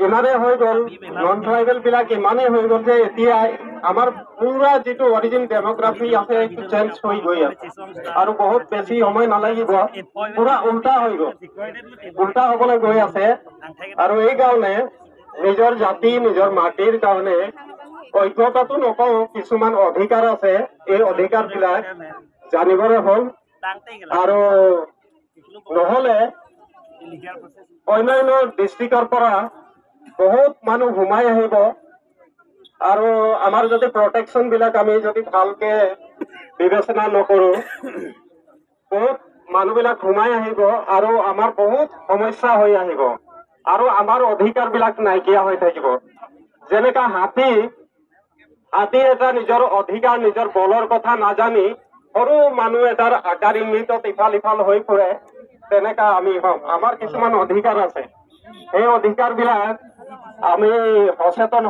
ইমানেই হৈ গ'ল, নন ট্ৰাইবেল বিলাক ইমানেই হৈ গ'ল যে এতিয়া আমাৰ পুৰা যিটো অৰিজিন ডেম'গ্ৰাফি আছে, সেইটো চেঞ্জ হৈ গৈ আছে আৰু বহুত বেছি সময় নালাগিব, পুৰা উল্টা হৈ গ'ল, উল্টা হ'বলৈ গৈ আছে। আৰু এই কাৰণে নিজৰ জাতি, নিজৰ মাটিৰ কাৰণে ঐক্যতাটো নকওঁ, কিছুমান অধিকাৰ আছে, এই অধিকাৰ বিলাক জানিবৰে হ'ল। আৰু নহ'লে অন্যান্য ডিষ্ট্ৰিক্টৰ পৰা বহুত মানুহ সোমাই আহিব আৰু আমাৰ যদি প্ৰটেকশ্যন বিলাক আমি যদি ভালকে বিবেচনা নকৰো, বহুত মানুহবিলাক সোমাই আহিব আৰু আমাৰ বহুত সমস্যা হৈ আহিব আৰু আমাৰ অধিকাৰ বিলাক নাইকিয়া হৈ থাকিব। যেনেকা হাতী এটা নিজৰ অধিকাৰ, নিজৰ বলৰ কথা নাজানি সৰু মানুহ এটাৰ আকাৰ ইংগিতত ইফাল ইফাল হৈ ফুৰে, তেনেকা আমি হ'ম। আমাৰ কিছুমান অধিকাৰ আছে, সেই অধিকাৰ বিলাক আমি সচেতন